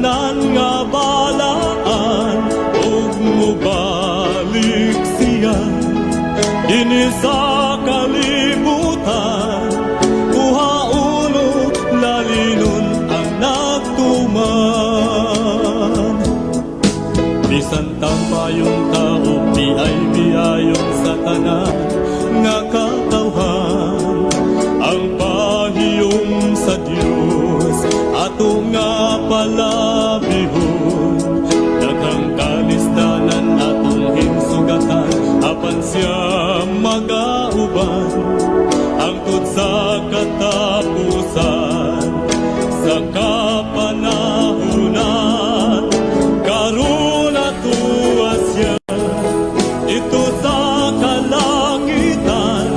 tanan nga balaan ug mubalik siya dinhi sa kalibutan, kuhaon ug lalinon ang nagtuman. Bisan tambayon tao, biay biayon sa tanan nga katawhan, ang pahiyom sa Dios ato nga palabihon. Daghang kalisdanan atong hinsugatan, apan siya magauban hangtod sa katapusan sa kapanahunan. Karon atuwa siya didto sa kalangitan,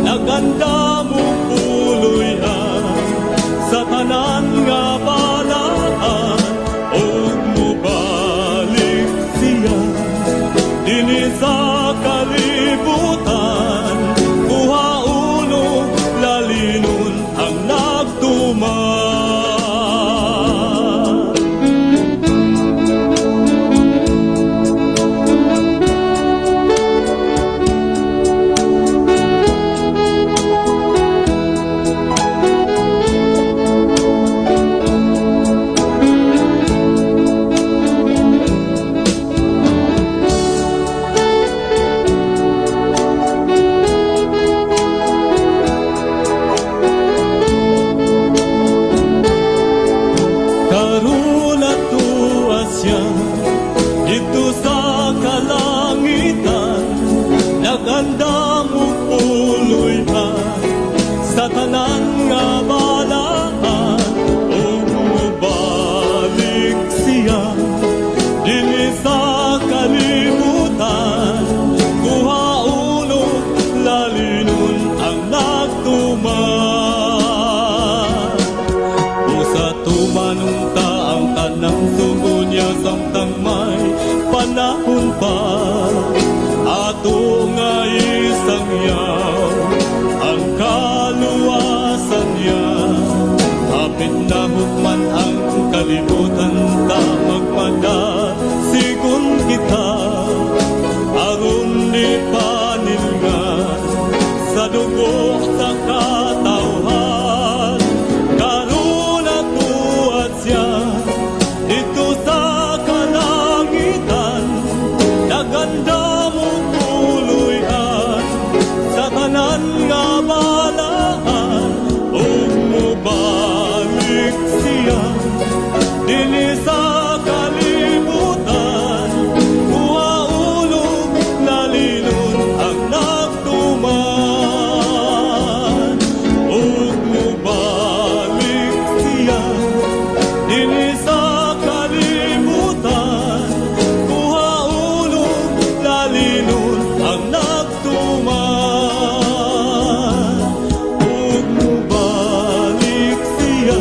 nagandam og puloy-an sa tanan nga balaan ug mubalik siya dinhi sa kalibutan, kuhaon ug lalinon ang nagtuman. Karon atuwa siya didto sa kalangitan, nagandam og puloy-an sa tanan nga balaan ug mubalik siya dinhi sa kalibutan, kuhaon ug lalinon ang nagtuman. Usa tumanon ta ang tanang sugo niya samtang may panahon pa, ato nga isangyaw ang kaluwasan niya. Hapit na hukman ang kalibutan, ta magmadasigon kita aron di panilngan sa dugo sa katawhan. Karon atuwa siya didto sa kalangitan, nagandam og puloy-an sa tanan nga balaan ug mubalik siya dinhi sa kalibutan, kuhaon ug lalinon ang nagtuman ug mubalik siya dinhi sa kalibutan, kuhaon ug lalinon ang nagtuman ug mubalik siya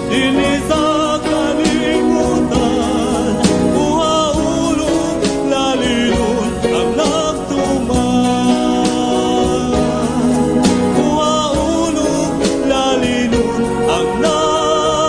dinhi sa kalibutan, kuhaon ug lalinon ang nagtuman, kuhaon ug lalinon ang nagtuman.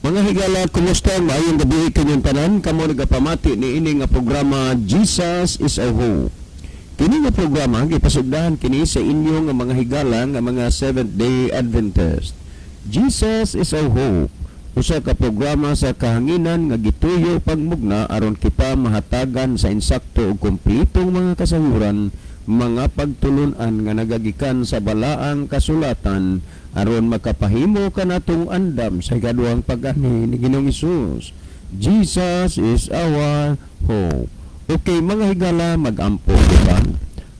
Mga higala, kumusta? Maayong gabi kanyang tanan. Kamo nagapamati ni ini nga programa, Jesus is Our Hope. Kini nga programa gipasugdahan kini sa inyo nga mga higala nga mga Seventh Day Adventist. Jesus is Our Hope. Usa ka programa sa kahanginan nga gituyo pagmugna aron kita mahatagan sa insakto ug kompletong mga kasahuran, mga pagtulunan nga nagagikan sa balaang kasulatan aron makapahimo kanatong andam sa ikaduhang pag-anhi ni Ginoong Hesus. Jesus is our hope. Okay, mga higala, magampo, di ba?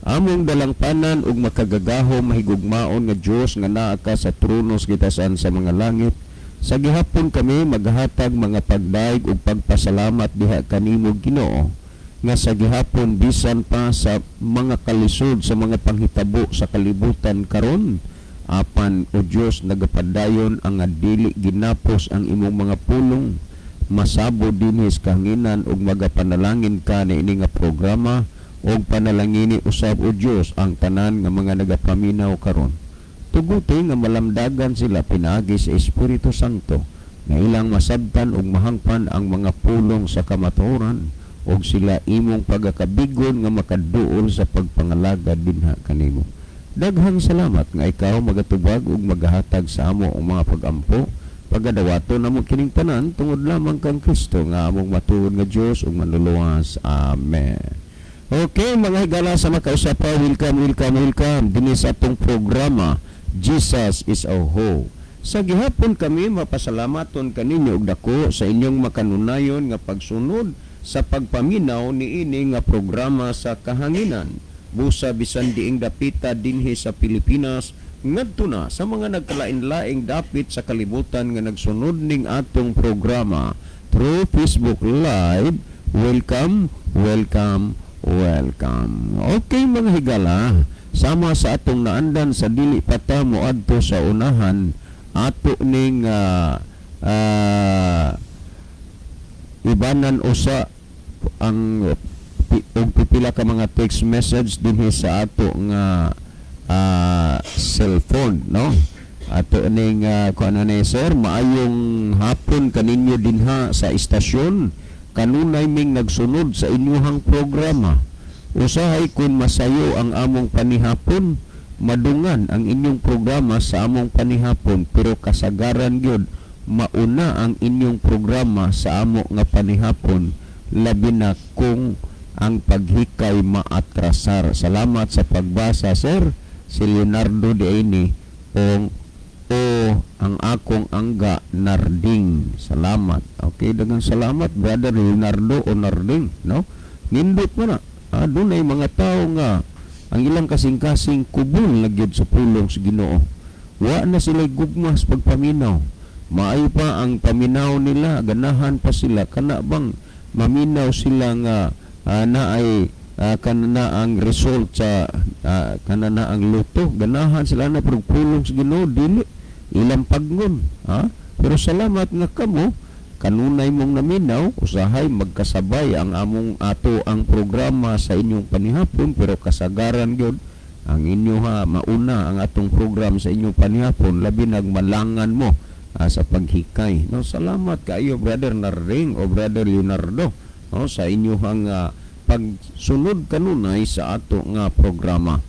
Among dalangpanan ug makagagahom, mahigugmaon nga Dios nga naa ka sa trono sa gitasan sa mga langit. Sa gihapon kami maghatag mga pagdayeg ug pagpasalamat diha kanimo, Ginoo, nga sa gihapon bisan pa sa mga kalisod sa mga panghitabo sa kalibutan karon, apan o Dios, nagapadayon ang nga dili ginapos ang imong mga pulong. Masabo dinhi sa kahanginan ug magapanalangin ka niini nga programa ug panalangini usab, o Dios, ang tanan nga mga nagapaminaw karon. Tuguti nga malamdagan sila pinaagi sa Espiritu Santo nga ilang masabtan ug mahangpan ang mga pulong sa kamatuoran ug sila imong pagakabigon nga makaduol sa pagpangalagad dinha kanimo. Daghang salamat nga ikaw magatubag ug magahatag sa amo ang mga pagampo. Pagadawato namo kining tanan tungod lamang kang Kristo nga among matuod nga Dios ug Manluluwas. Amen. Okay, mga higala sa makausa pa, welcome, welcome, welcome dinhi sa atong programa Jesus is Our Hope. Sa gihapon kami mapasalamaton kaninyo og dako sa inyong makanunayon nga pagsunod sa pagpaminaw niini nga programa sa kahanginan. Busa bisan diing dapita dinhi sa Pilipinas ngadto na sa mga nagkalain-laing dapit sa kalibutan nga nagsunod ning atong programa through Facebook Live. Welcome, welcome, welcome. Okay, mga higala, sama sa atong naandan sa dili pa ta moadto sa unahan, ato ning ibanan usa ang og pipila ka mga text message dinhi sa ato nga cellphone, no? Ato ning kuan ni sir, maayong hapon kaninyo dinha sa istasyon. Kanunay ming nagsunod sa inyuhang programa. Usahay kun masayo ang among panihapon, madungan ang inyong programa sa among panihapon, pero kasagaran gyud mauna ang inyong programa sa amo nga panihapon, labi na kung ang paghikay maatrasar. Salamat sa pagbasa, sir. Si Leonardo de ini o o ang akong angga Narding. Salamat. Okay, daghang salamat, Brother Leonardo o Narding, no? Nindot mo na. Dunay mga tao nga ang ilang kasing-kasing kubol na gyud sa pulong sa Ginoo. Wa na sila gugma sa pagpaminaw. Maayo pa ang paminaw nila, ganahan pa sila kana bang maminaw sila nga naay kana na ang result sa kana na ang luto. Ganahan sila na, pero pulong sa Ginoo dili ilang pagnon, ha? Pero salamat nga kamo kanunay mong naminaw. Usahay magkasabay ang among ato ang programa sa inyong panihapon, pero kasagaran gyud ang inyo ha mauna ang atong program sa inyong panihapon, labi nagmalangan mo sa paghikay, no? Salamat kaayo, Brother Narring o Brother Leonardo, no, sa inyong pagsunod kanunay sa ato nga programa.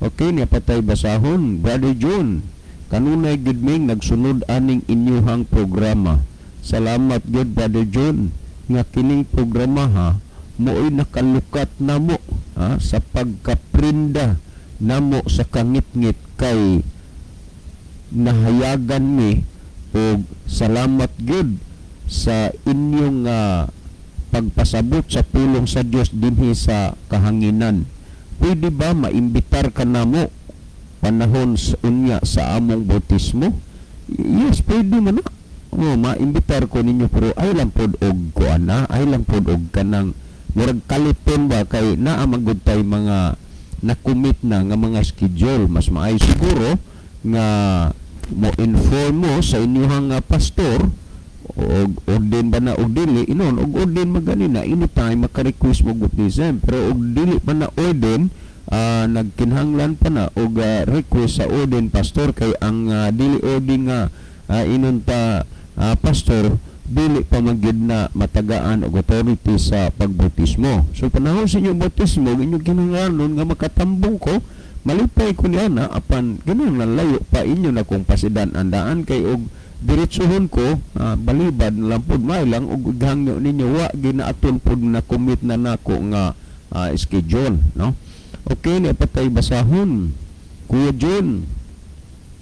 Okay, niya patay basahon. Brother John, kanunay gud ming nagsunod aning inyuhang programa. Salamat gud, Brother John, nga kining programa ha mo'y nakalukat namo ha, sa pagkaprinda namo sa kangitngit kay nahayagan mi og salamat gyud sa inyong pagpasabot sa pulong sa Dios dinhi sa kahanginan. Pwede ba maimbitar ka namo panahon sa unya sa among bautismo? Yes, pwede man na. Oh, maimbitar ko ninyo, pero ay lang pod og kuan na, ay lang pod og kanang murag kaliton ba kay naa man gud tay mga na-commit na nga mga schedule. Mas maayo siguro nga mo inform mo sa inyong pastor og ordain ba na og dili inon. Og ordain man gani na, anytime maka-request mo baptism, pero og dili pa na ordain, nagkinahanglan pa na og request sa ordain pastor kay ang dili ordain nga inon ta pastor, dili pa man gyud na matagaan og authority sa pagbautismo. So panahon sa inyong bautismo, inyong kinahanglanon nga makatambong ko, malipay ko niya na, apan ganun lang layo pa inyo na kung pasidan andaan kay og diretsuhon ko, balibad na lang pud may lang og gihangyo ninyo wa ginaaton pud na commit na nako nga schedule, no? Okay, ni patay basahon. Kuya John,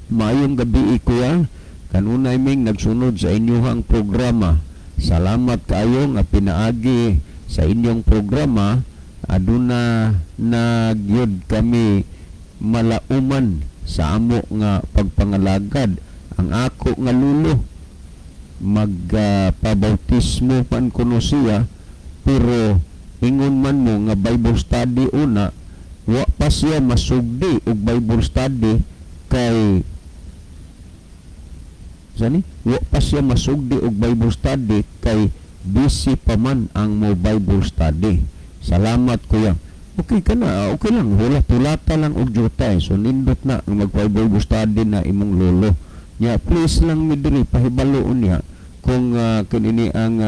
maayong gabi, kuya. Kanunay ming nagsunod sa inyong programa. Salamat kaayo nga pinaagi sa inyong programa aduna nagyud kami malauman sa amo nga pagpangalagad. Ang ako nga lulo Magpabautismo pan kuno siya, pero ingon man mo nga Bible study una, wa pa siya masugdi og Bible study kay sani, wa pa siya masugdi og Bible study kay busy pa man ang mo Bible study. Salamat, kuya. Okay ka na, okay lang, hula tulata lang og jutay. So nindot na ang mag Bible study na imong lolo nya. Please lang mi diri pahibaloon niya kung kinini ang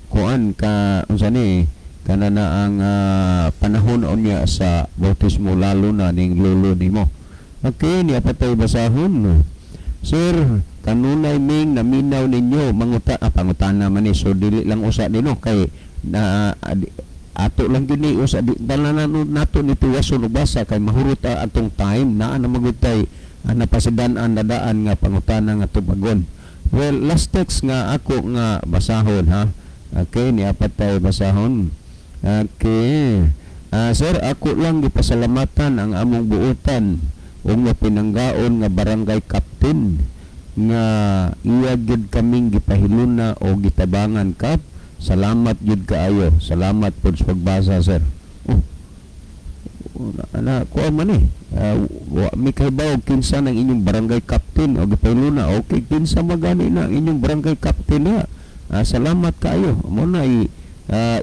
kuan ka, unsa ni kana na ang panahon unya sa bautismo, lalo na ning lolo nimo. Okay, niya patay basahon. Sir, kanunay ming naminaw ninyo manguta, pangutana man ni, so dili lang usa nino kay na ato lang gyud ni usa, di tanan nato ni tuwason og basa kay mahurot atong time naa na magutay napasidan-an na daan nga pangutana nga tubagon. Well, last text nga ako nga basahon ha. Okay, niya patay basahon. Okay. Sir, ako lang gipasalamatan ang among buutan ug mapinanggaon nga barangay captain nga iya gyud kaming gipahiluna o gitabangan, kap. Salamat gyud kaayo. Salamat pud sa pagbasa, sir. Oh, na kuha man eh. Wa mi kahibaw kinsa ng inyong barangay captain o gipahiluna. Okay, kinsa magani na ang inyong barangay captain na. Salamat kaayo. Mo na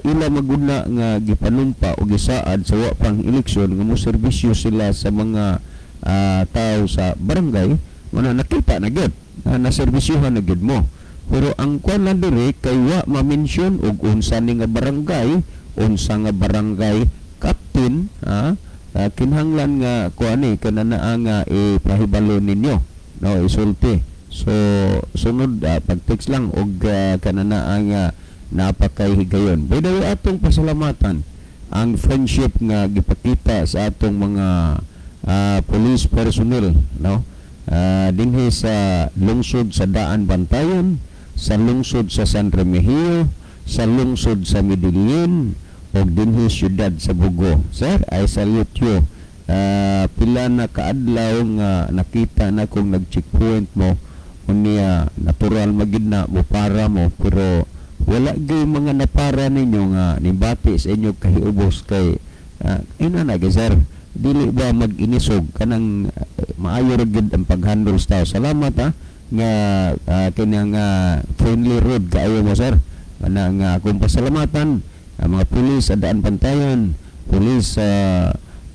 ila maguna nga gipanumpa o gisaad sa wa pang eleksyon nga mo serbisyo sila sa mga tao sa barangay. Mo na nakita na gyud na serbisyuhan na gyud mo, pero ang kuan lang diri kay wa ma-mention og unsa ni nga barangay, unsa nga barangay captain ha. Kinahanglan nga kuan ni kanana nga ipahibalo ninyo, no, isulti. So sunod pag-text lang og kanana nga napakay higayon. By the way, atong pasalamatan ang friendship nga gipakita sa atong mga police personnel, no, dinhi sa lungsod sa Daan Bantayan, sa lungsod sa San Remigio, sa lungsod sa Medellin ug dinhi siyudad sa Bogo. Sir, I salute you. Pila na kaadlaw nga nakita na kung nag-checkpoint mo unya, natural magid na mo para mo, pero wala gyud mga napara ninyo nga nibati sa inyo kahiubos kay ina na gyud, sir, dili ba mag-inisog kanang maayo ra gyud ang pag-handle sa tao. Salamat ha nga kini nga friendly road kaayo mo, sir. Kana nga akong pasalamatan ang mga pulis sa Daan Bantayan, pulis sa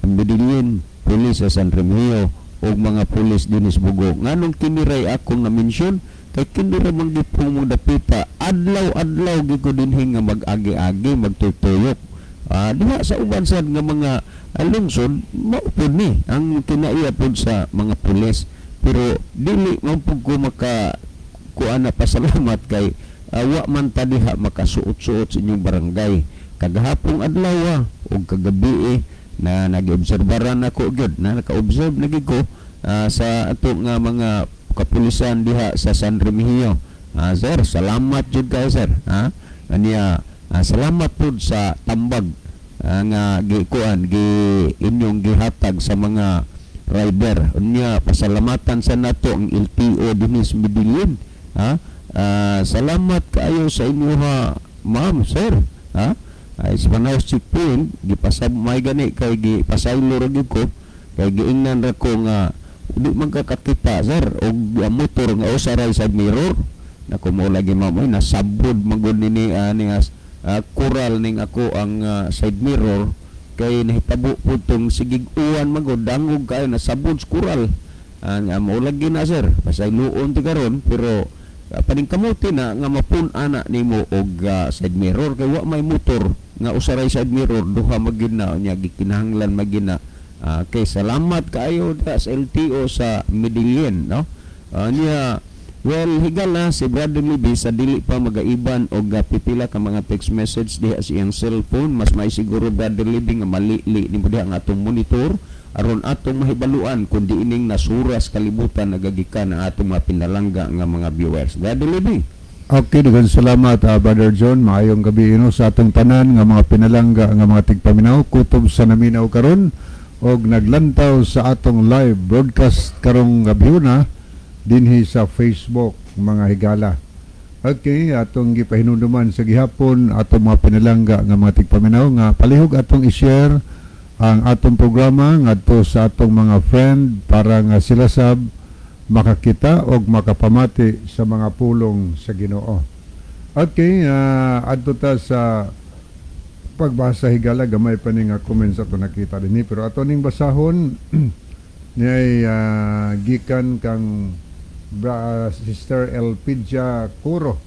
Medellin, pulis sa San Remigio ug mga pulis dinhi sa Bogo. Nganong kiniray akong na-mention? Kay kini ra man gyud mo dapita, adlaw-adlaw gyud ko dinhi nga mag-agi-agi, magtutuyok. Diha sa uban sad nga mga lungsod mao pud ni ang kinaiya pud sa mga pulis, pero dili man pud ko maka kuan na pasalamat kay wa man ta diha makasuot-suot sa inyong barangay. Kagahapong adlaw ug kagabi eh, na nag-obserbaran ako gyud na naka-observe na gyud ko sa ato nga mga kapulisan diha sa San Remigio. Sir, salamat jud kayo, sir. Ha? Aniya, salamat pud sa tambag nga gi kuan gi inyong gihatag sa mga rider. Unya pasalamatan sa nato ang LTO dinhi sa Medellin. Ha? Salamat kaayo sa inyo ha, ma'am, sir. Ha? Ay sa Manaus checkpoint, gipasab may gani kay gipasaylo ra gyud ko kay giingnan ra ko nga di man ka kakita, sir, og motor nga usa ra sa mirror. Nako, mo lagi, ma'am, ay nasabod magud nini ani kural ning ako ang side mirror kay nahitabo po tong sigig uwan magud, dangog kayo, nasabod sa kural. Nga mo lagi na, sir, pasayloon ti karon, pero paningkamuti na nga mapun-ana nimo og side mirror kay wa may motor nga usa ray side mirror, duha magyud na nya gikinahanglan magyud na. Kay salamat kaayo da sa LTO sa Medellin, no. Niya, well, higala si Brother Libby sa dili pa magaiban og pipila ka mga text message diha sa iyang cellphone. Mas may siguro, Brother Libby, nga malili nimo diha ang atong monitor aron atong mahibaluan kung di ining nasuras kalibutan nagagikan ang atong mga pinalangga nga mga viewers. Brother Libby. Okay, daghang salamat, Brother John. Maayong gabi ino sa atong tanan nga mga pinalangga nga mga tigpaminaw kutob sa naminaw karon og naglantaw sa atong live broadcast karong gabhiona dinhi sa Facebook, mga higala. Okay, atong gipahinumduman sa gihapon atong mga pinalangga nga mga tigpaminaw nga palihog atong i-share ang atong programa ngadto sa atong mga friend para nga sila sab makakita og makapamati sa mga pulong sa Ginoo. Okay, adto ta sa pagbasa, higala. Gamay pa ni nga comments ato nakita dinhi, pero ato ning basahon ni ay gikan kang Sister Elpidia Curo.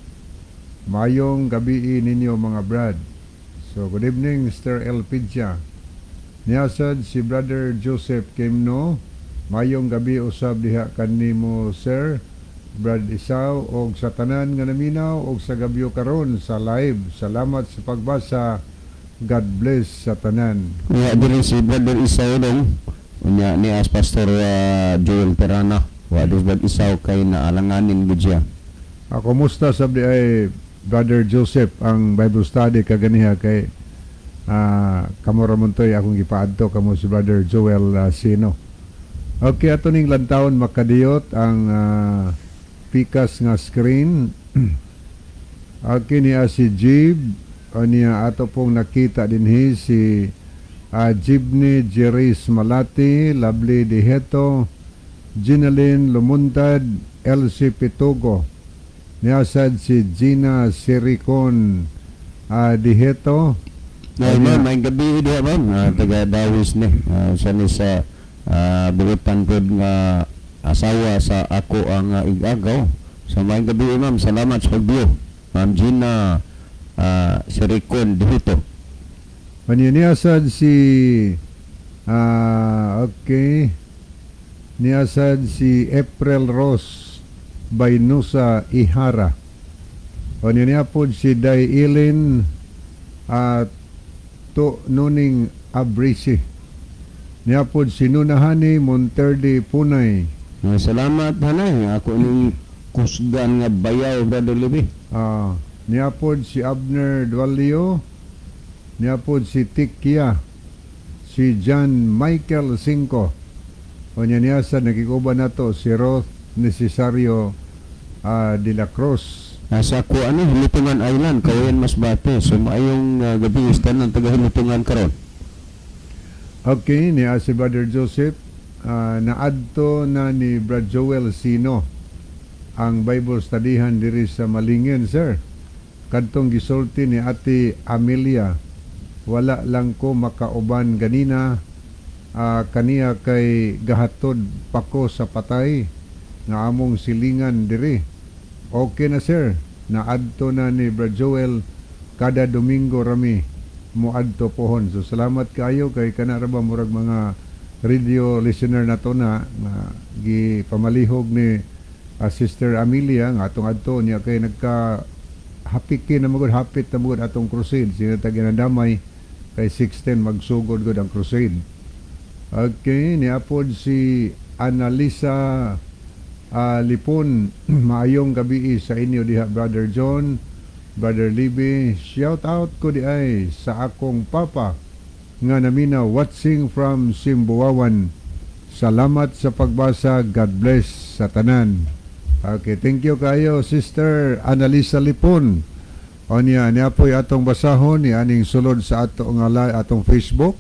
Mayong gabi ninyo, mga brad. So good evening, Sister Elpidia. Niasad si Brother Joseph Kimno. Mayong gabi usab diha kanimo, sir. Brad Isaw, og sa tanan nga naminaw og sa gabyo karon sa live. Salamat sa pagbasa. God bless sa tanan. Unya diri si Brother Isaw dong. Unya ni as Pastor Joel Terana. Wa dos Brad Isaw kay naalanganin gud siya. Ako kumusta sab di ay, Brother Joseph, ang Bible study kaganiha kay kamo ra man to'y akong gipaadto kamo si Brother Joel Sino. Okay, ato ning lantawon makadiyot ang pikas nga screen. Okay, niya si Jib o niya ato pong nakita dinhi si Jibni Jeris Malati, Lovely Diheto, Ginaline Lumuntad, Elsie Pitugo. Niasad si Gina Siricon Diheto. Ay, Ay, ma'am, may gabi diha, ma'am. Taga Dawis ni. Siya ni sa buutan pod nga asawa sa ako ang igagaw. So may gabi, ma'am. Salamat sa pag-view. Ma'am Gina Siricon dito. Niasad si okay. Niasad si April Rose Baynusa Ihara. O niya pod si Day Ilin at to Nuning Abrisi. Niya pod si Nunahani Monterde Punay. Salamat hanay. Ako ning kusgan nga bayaw, Brother Libby. Niya pod si Abner Dualio. Niya pod si Tikya. Si John Michael Cinco. O niya niya sa nakikuba nato si Roth Necesario de la Cruz. Nasa ko ano, Hilutungan Island, Kawayan, Masbate. So maayong gabi sa tanan taga Hilutungan karon. Okay, niya si Brother Joseph, naadto na ni Brad Joel Sino ang Bible studyhan diri sa Malingin, sir. Kadtong gisulti ni Ate Amelia, wala lang ko makauban ganina kaniya kay gahatod pa ko sa patay nga among silingan diri. Okay na, sir. Naadto na ni Brad Joel, kada Domingo rami moadto pohon. So salamat kaayo kay kana ra ba murag mga radio listener nato na nga gipamalihog ni Sister Amelia nga atong adto niya kay nagka hapiki na magud, hapit na magud atong crusade. Sino ta ginadamay kay 16 magsugod gud ang crusade. Okay, niapod si Annalisa Lipon. Maayong gabi sa inyo diha, Brother John, Brother Libby. Shout out ko di ay sa akong papa nga naminaw, watching from Simbuawan. Salamat sa pagbasa. God bless sa tanan. Okay, thank you kayo, Sister Annalisa Lipon. O niya, niya po'y atong basahon ni aning sulod sa ato nga atong Facebook.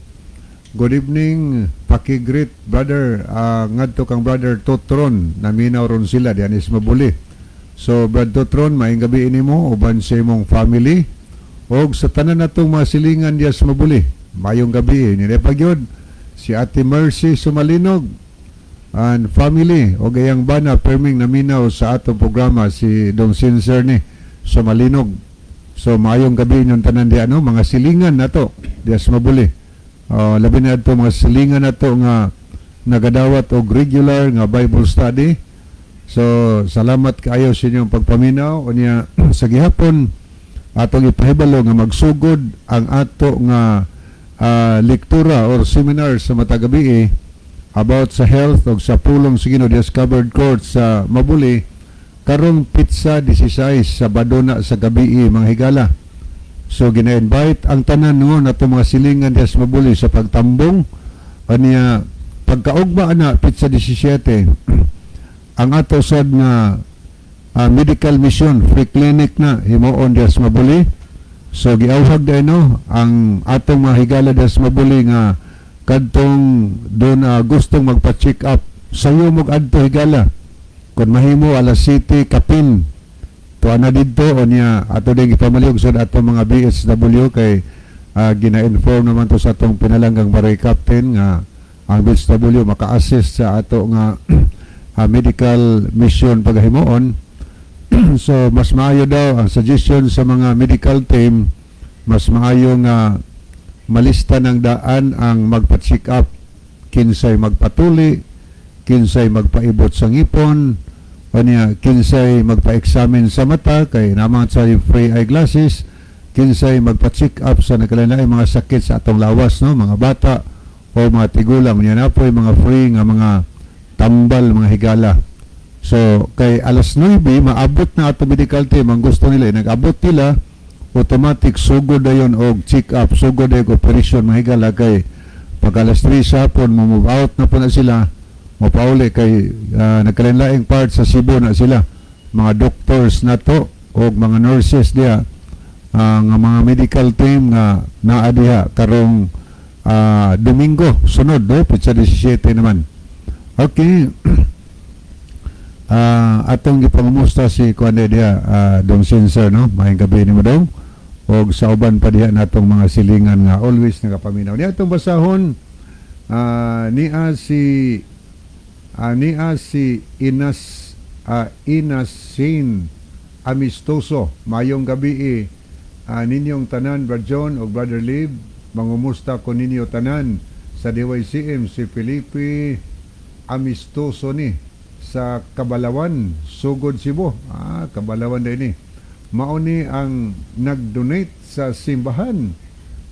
Good evening, paki-greet, brother, ngadto kang Brother Totron, naminaw ron sila diyan is Mabuli. So Brad Totron, maayong gabi nimo uban sa imong family og sa tanan natong mga silingan diya sa Mabuli. Maayong gabi ni pagyud si Ate Mercy Sumalinog and family og iyang bana perming naminaw sa atong programa, si Dong Sinser ni Sumalinog. So maayong gabi inyong tanan diya no, mga silingan nato diya sa Mabuli. Labi na ato mga silingan nato nga nagadawat og regular nga Bible study. So salamat kaayo sa inyong pagpaminaw. Unya sa gihapon atong ipahibalo nga magsugod ang ato nga lektura or seminar sa matag gabi about sa health og sa pulong sa Ginoo diha sa covered court sa Mabuli karong petsa 16, Sabado na sa gabi, mga higala. So gina-invite ang tanan no nato mga silingan diha sa Mabuli sa pagtambong. Aniya pagkaugma ana petsa 17, ang ato sad nga medical mission free clinic na himuon diha sa Mabuli. So giawhag diay, no, ang atong mga higala diha sa Mabuli nga kadtong doon gustong magpa-check up, sayo mo adto, higala. Kung mahimo, alas 7 kapin tuwa na didto. Unya ato din ipamalihog sa atong mga BHW kay gina-inform naman to sa atong pinalanggang barangay captain nga ang BHW maka-assist sa ato nga medical mission paghimuon. So mas maayo daw, ang suggestion sa mga medical team, mas maayo nga malista ng daan ang magpa-check up, kinsay magpatuli, kinsay magpaibot sa ngipon, kanya kinsay magpa-examine sa mata kay naman sa free eyeglasses, kinsay magpa-check up sa nagkalain mga sakit sa atong lawas, no, mga bata o mga tigulang. Niya na po mga free nga mga tambal, mga higala. So kay alas 9 maabot na ato medical team. Ang gusto nila, nag-abot nila, automatic sugod dayon og check up, sugod dayon og operation, mga higala, kay pag alas 3 sa hapon mo move out na po na sila, mopauli kay nagkalain-laing part sa Cebu na sila, mga doctors na to o mga nurses diha, nga mga medical team nga naa diha karong Domingo sunod, no, petsa 17 naman. Okay. Atong gipangumusta si kuan diha, Dong Sensor, no. Maayong gabi nimo, Dong, og sa uban pa diha natong mga silingan nga always nagapaminaw. Niya atong basahon, niya si Inas, Inas Sin Amistoso. Mayong gabi ninyong tanan, Brad John ug Brother Lib. Mangumusta ko ninyo tanan sa DYCM. Si Felipe Amistoso ni sa Kabalawan, Sugod, Cebu. Ah, Kabalawan din ni. Mao ni ang nag-donate sa simbahan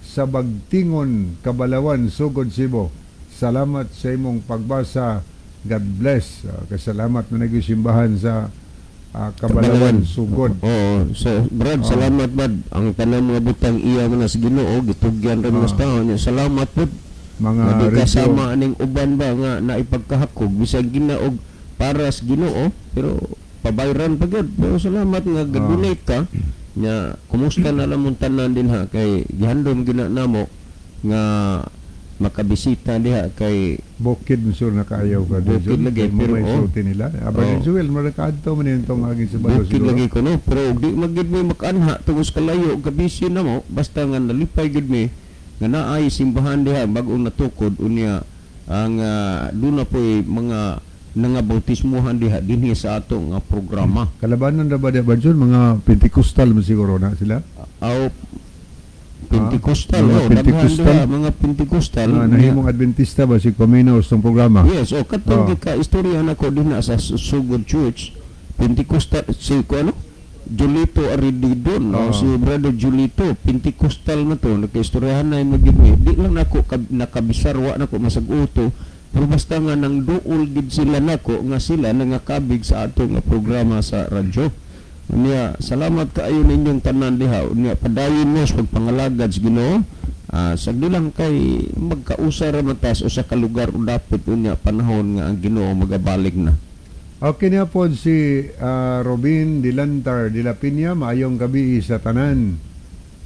sa Bagtingon, Kabalawan, Sugod, Cebu. Salamat sa imong pagbasa. God bless. Kasalamat na nagsimbahan sa Kabalawan, Sugod. Oo. So, Brad, salamat, Brad. Ang tanang mga butang iya man sa Ginoo, gitugyan ra mo sa tao niya. Salamat po. Mga Nga di radio. kasama aning uban ba nga naipagkahakog bisag ginaog para sa Ginoo, pero pabayran pa gyud. Pero salamat nga ga-donate ka. Nya kumusta na lang mong tanan din ha, kay gihandom gina namo nga makabisita diha kay Bukid sure na kaayaw ka. Bukid lagi, pero pero, may oh. sulti nila. Aba Oh. Joel, marakaadto man yun itong aging sa balo Bukid siguro. lagi ko, no, pero di magid mi makanha tungod sa kalayo, kabisi na mo. Basta nga nalipay gid mi nga naay simbahan diha bag-ong natukod. Unya ang duna po'y mga nangabautismuhan diha dinhi sa ato nga programa. Kalabanan na ba di ba Jun? Mga Pentecostal man siguro na sila. Aw, Pentecostal, Mga oh, daghan Pentecostal. diha, mga Pentecostal. Nahimong Adventista ba si Comino sa programa? Yes, oh, katong Oh. ka istorya nako dinha sa Sugod Church, Pentecostal si ko ano? Julito Arididon, no? Oo. Si Brother Julito, Pentecostal na to, nakaistoryahan na yung magid. Di lang nako nakabisar, wa nako masag-uto, pero basta nga nang duol gid sila nako nga sila nangakabig sa ato nga programa sa radyo. Unya, salamat kaayo ninyong tanan diha. Unya, padayon mo sa pagpangalagad sa Ginoo. Sagdi lang kay magkausa ra man tas usa ka lugar o dapit, unya panahon nga ang Ginoo magabalik na. Okay niya po si Robin Dilantar de la Piña, maayong gabi sa tanan.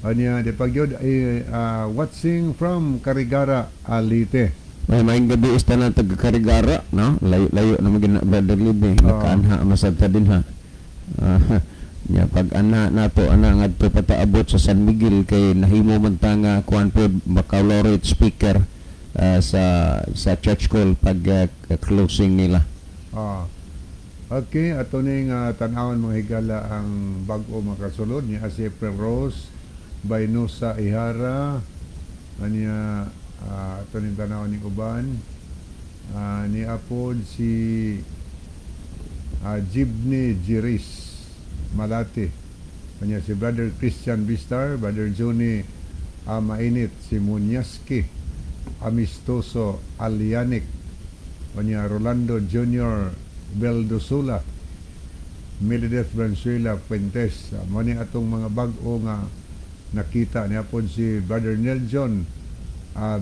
Anya di pagyod eh, watching from Carigara, Alite. May maayong gabi is tanan taga Carigara, no? Layo-layo na magina, Brother Libe, Oo. nakaanha masad ta din ha. Nya pag ana nato ana ngadto pataabot sa San Miguel kay nahimo man ta nga kuan po, baccalaureate speaker sa church hall pag closing nila. Ah. Okay, ato ning tan-awon, mga higala, ang bag-o makasulod niya si April Rose Baynusa Ihara. Anya ato ning tan-awon ning uban. Ni apod si Jibni Jiris Malate. Anya si Brother Christian Bistar, Brother Johnny Mainit, si Munyaski Amistoso Alianic. Anya Rolando Jr. Beldosula, Melideth Valenzuela Fuentes. Mo ni atong mga bag-o nga nakita. Niya po si Brother Neljon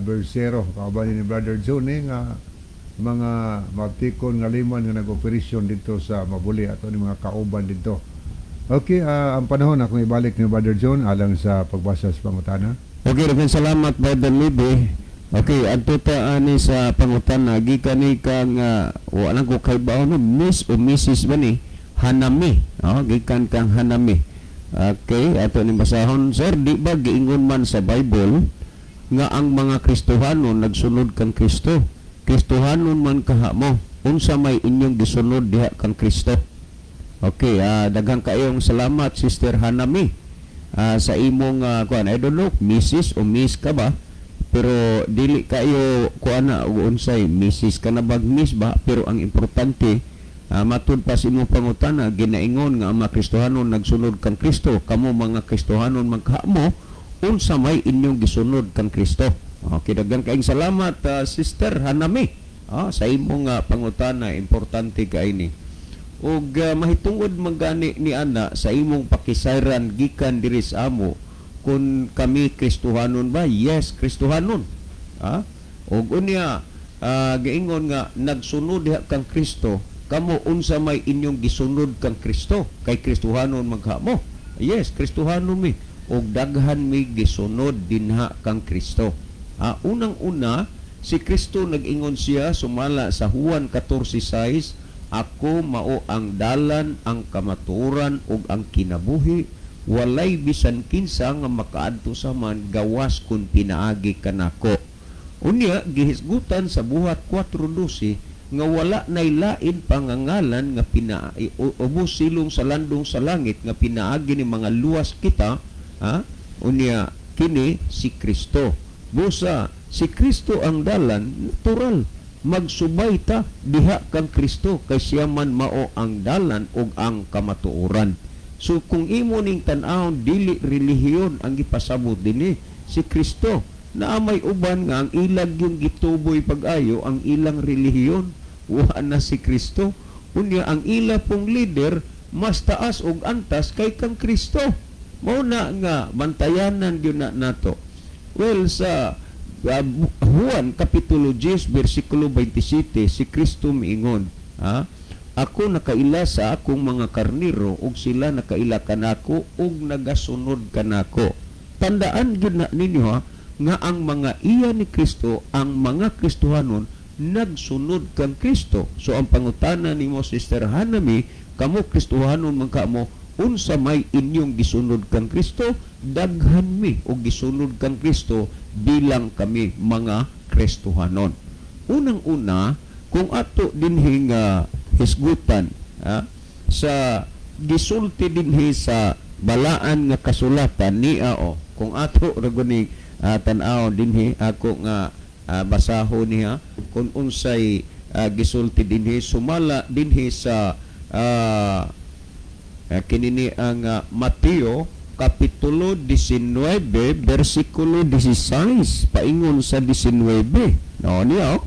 Bersero, kauban ni Brother Johnny nga Mga maptikon nga liman nga nag-operasyon dito sa Mabuli, ato ni mga kauban dito. Okay, ang panahon akong ibalik ni Brother John alang sa pagbasa sa pangutana. Okay, daghang salamat, Brother Libe. Okay, adto ta ani sa pangutana gikan ni kang wa lang ko kaybaw no, Miss o Mrs. ba ni Hanami. Oh, gikan kang Hanami. Okay, ato ni basahon, sir, di ba giingon man sa Bible nga ang mga Kristohanon nagsunod kang Kristo? Kristohanon man kaha mo. Unsa may inyong gisunod diha kang Kristo? Okay, daghang kayong salamat, Sister Hanami. Sa imong kuan, I don't know, Mrs. o Miss ka ba? Pero dili kayo kuan na og unsay Mrs. ka na bag Miss ba? Pero ang importante, matud pa sa imong pangutana, ginaingon nga ang mga Kristohanon nagsunod kang Kristo. Kamo mga Kristohanon man mo, unsa may inyong gisunod kang Kristo? Okay, daghang kayong salamat, Sister Hanami. Sa imong pangutana, importante kay ni. Ug mahitungod man gani ni ana sa imong pakisayran gikan diri sa amo kung kami Kristohanon ba? Yes, Kristohanon. Ug unya giingon nga nagsunod diha kang Kristo, kamo unsa may inyong gisunod kang Kristo? Kay Kristohanon man ka mo. Yes, Kristohanon mi. Ug daghan mi gisunod dinha kang Kristo. Unang-una, si Kristo nag-ingon siya sumala sa Juan 14:6, "Ako mao ang dalan, ang kamatuoran ug ang kinabuhi. Walay bisan kinsa nga makaadto sa Amahan gawas kun pinaagi kanako." Unya gihisgutan sa Buhat 4:12 nga wala nay lain pangangalan nga pina ubos silong sa landong sa langit nga pinaagi ni mga luwas kita, ha? Unya kini si Kristo. Busa si Kristo ang dalan, natural magsubay ta diha kang Kristo kay siya man mao ang dalan ug ang kamatuoran. So kung imo ning tan-awon, dili relihiyon ang gipasabot dinhi, si Kristo. Naa may uban nga ang ilag yung gituboy pag-ayo ang ilang relihiyon, wa na si Kristo. Unya ang ila pong leader mas taas og antas kay kang Kristo. Mao na nga bantayanan gyud na nato. Well, sa Juan Kapitulo 10 versikulo 27, si Kristo miingon, ha? "Ako nakaila sa akong mga karniro ug sila nakaila kanako ug nagasunod kanako." Tandaan gyud na ninyo ha, nga ang mga iya ni Kristo, ang mga Kristohanon, nagsunod kang Kristo. So ang pangutana nimo, Sister Hanami, kamo Kristohanon man kamo, unsa may inyong gisunod kang Kristo? Daghan mi og gisunod kang Kristo bilang kami mga Kristohanon. Unang-una, kung ato dinhi nga hisgutan, ha, sa gisulti dinhi sa balaan nga kasulatan niya o kung ato ra guni tan-aw dinhi, ako nga basaho niya kung unsay gisulti dinhi sumala dinhi sa kinini ang Mateo Kapitulo 19 versikulo 16 paingon sa 19, no niya oh,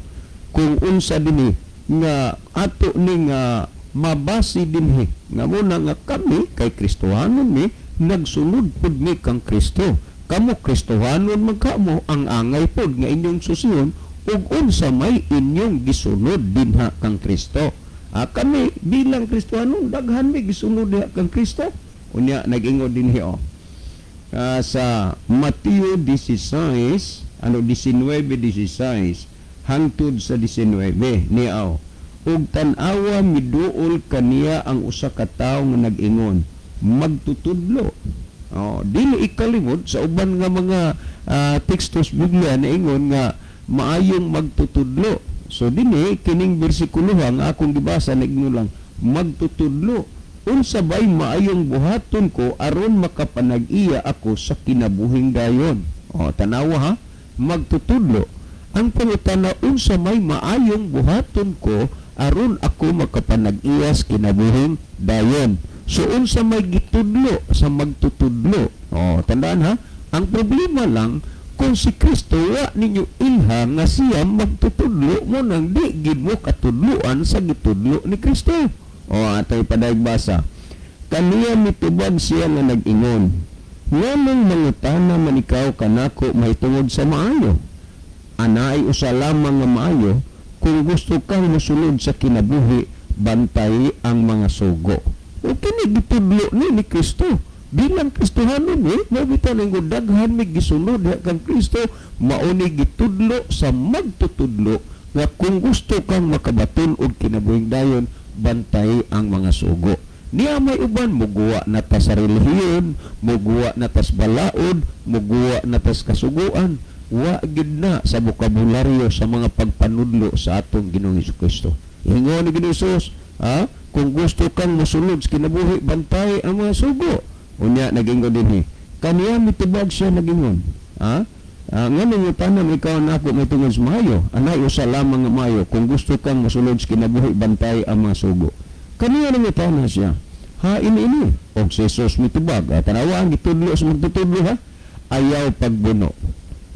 kung unsa dinhi nga ato ni nga mabasi dinhi nga muna nga kami kay Kristohanon mi, nagsunod pud mi kang Kristo. Kamo Kristohanon man kamo, ang angay pud nga inyong susiyon ug unsa may inyong gisunod dinha kang Kristo. Kami bilang Kristohanon, daghan mi gisunod diha kang Kristo. Unya nag-ingon dinhi oh. Sa Mateo 16, ano, 19:16 hangtod sa 19 niya oh. "Ug tan-awa, miduol kaniya ang usa ka tawo nga nag-ingon, 'Magtutudlo.'" Oh, dili ikalimod sa uban nga mga tekstos Biblia na ingon nga maayong magtutudlo. So dinhi kining bersikulo nga akong gibasa, nag-ingon lang, "Magtutudlo, unsa bay maayong buhaton ko aron makapanag-iya ako sa kinabuhing dayon?" Oh, tanawa ha, magtutudlo. Ang pangutana, unsa may maayong buhaton ko aron ako makapanag-iya sa kinabuhing dayon? So unsa may gitudlo sa magtutudlo? Oh, tandaan ha, ang problema lang kung si Kristo wa ninyo ilha nga siya magtutudlo, mo nang di gid mo katudloan sa gitudlo ni Kristo. O atay padayag basa. "Kaniya mitubag siya nga nag-ingon, 'Nganong mangutana man ikaw kanako mahitungod sa maayo? Anaay usa lamang nga maayo. Kung gusto kang mosulod sa kinabuhi, bantay ang mga sugo. O kini gitudlo ni Kristo. Bilang Kristohanon mao bitaw ning daghan mi gisunod diha kang Kristo, mao ni gitudlo sa magtutudlo nga kung gusto kang makabaton og kinabuhing dayon, bantay ang mga sugo. Niya may uban, muguwa na ta sa relihiyon, muguwa na tas balaod, muguwa na tas kasuguan. Wa gid na sa bokabularyo sa mga pagpanudlo sa atong Ginoong Kristo. Ingon ni Ginoong Hesus, ha? Kung gusto kang mosulod sa kinabuhi, bantay ang mga sugo. Unya nagingon dinhi. Kaniya mitubag siya nagingon. Ha? Nga nangutanan ikaw nako may tungod sa maayo. Anay usa lamang nga maayo. Kung gusto kang mosulod sa kinabuhi, bantay ang mga sugo. Kaniya nangutana siya. Hain ini. Og si Jesus mitubag. Tanawa ang gitudlo sa magtutudlo ha. Ayaw pagbuno.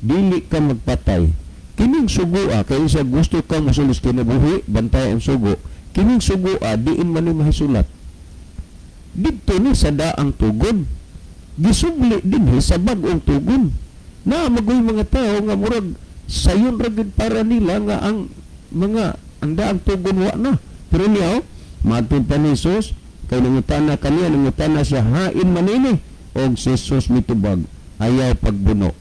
Dili ka magpatay. Kining sugoa, kay sa gusto kang mosulod sa kinabuhi, bantay ang sugo. Kining sugoa, diin man ni mahisulat. Didto ni sa daang tugon. Gisubli dinhi sa bag-ong tugon. Na magoy mga tao nga murag sayon ra gid para nila nga ang mga ang daang tugon wa na. Pero niya, matod pa ni Jesus, kay nangutana kaniya, nangutana siya, hain man ini. Og si Jesus mitubag, ayaw pagbuno.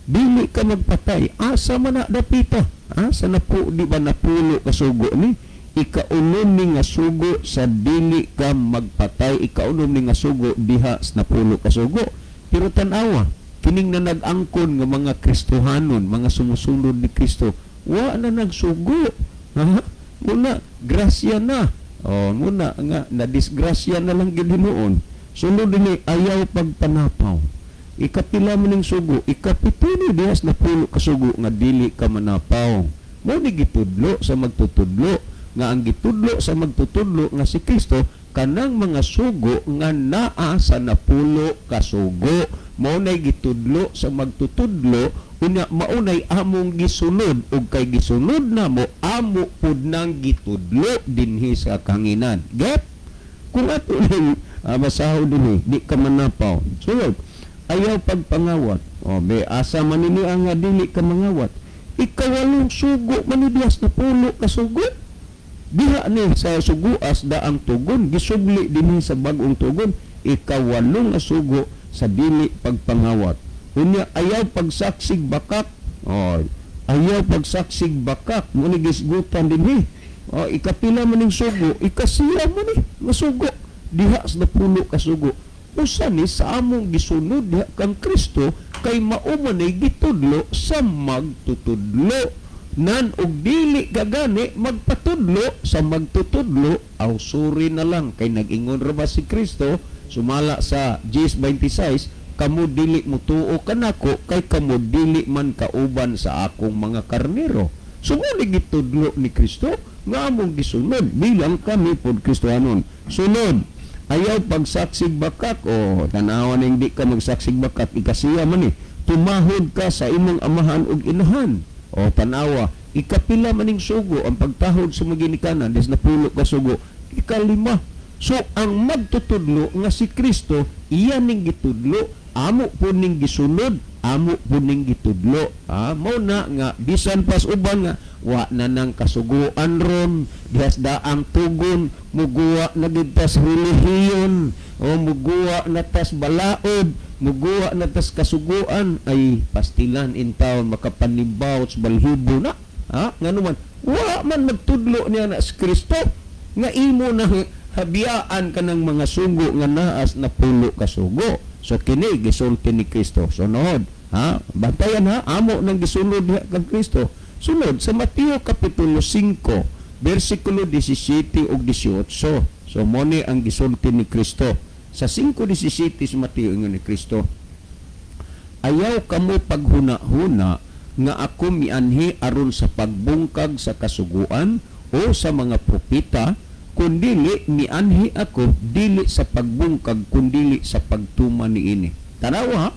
Dili ka magpatay, asa man na dapita? Asa na po, di ba napulo ka sugo ni? Ikaunom ni nga sugo sa dili ka magpatay, ikaunom ni nga sugo diha sa napulo ka sugo. Pero tan-awa, kining na nag-angkon nga mga Kristohanon, mga sumusunod ni Kristo, wa na nagsugo. Ha? Muna, grasya na. O, muna nga, na-disgrasya na lang gid hinuon. Sunod dinhi, ayaw pagpanapaw. Ikapila man ning sugo, ikapito ni dihas napulo ka sugo nga dili ka manapaw. Mao ni gitudlo sa magtutudlo nga ang gitudlo sa magtutudlo nga si Kristo kanang mga sugo nga naa sa napulo ka sugo. Mao nay gitudlo sa magtutudlo, unya mao nay among gisunod ug kay gisunod namo amo pud nang gitudlo dinhi sa kanginan. Get? Kung ato ning basahon dinhi, di ka manapaw. Sunod, ayaw pagpangawat. O, be, asa man ini ang nga dili ka mangawat. Ikawalong sugo man ni dihas napulo ka sugo. Diha ni sa suguas daang tugon, gisubli dinhi sa bag-ong tugon, ikawalong nga sugo sa dili pagpangawat. Unya ayaw pagsaksig bakak. O, ayaw pagsaksig bakak, mo ni gisgutan dinhi. O, ikapila man ning sugo, ikasiya man ni nga sugo. Diha sa napulo ka sugo. Usa ni sa among gisunod diha kang Kristo kay mao man ay gitudlo sa magtutudlo. Nan og dili gagani magpatudlo sa magtutudlo, aw suri na lang kay nag-ingon ra ba si Kristo sumala sa 10:26, kamo dili mutuo kanako kay kamo dili man kauban sa akong mga karnero. So mo ni gitudlo ni Kristo nga among gisunod bilang kami pod Kristohanon. Sunod, ayaw pagsaksig bakak. O tan-awa ning di ka magsaksig bakak, ikasiya man ni. Tumahod ka sa imong amahan ug inahan. O tan-awa, ikapila man ning sugo ang pagtahod sa mga ginikanan, des napulo ka sugo, ikalima. So ang magtutudlo nga si Kristo, iya ning gitudlo, amo po ning gisunod, amo po ning gitudlo. Mao na nga bisan pas uban nga wa na nang kasuguan ron, dihas daang tugon, muguwa na gid tas relihiyon, o muguwa na tas balaod, muguwa na tas kasuguan, ay pastilan in town makapanibaw sa balhibo na. Ha? Ngano man, wa man magtudlo niya na si Kristo nga imo na habiyaan ka ng mga sugo nga naas na pulo ka sugo. So kini gisulti ni Kristo. Sunod, ha? Bantayan ha, amo nang gisulod diha kang Kristo. Sunod sa Mateo kapitulo 5, bersikulo 17 ug 18. So mo ni ang gisulti ni Kristo. Sa 5:17 sa Mateo ingon ni Kristo, ayaw kamo paghuna-huna nga ako mianhi aron sa pagbungkag sa kasuguan o sa mga propeta, kundili mianhi ako dili sa pagbungkag kundili sa pagtuman niini. Tanawa ha?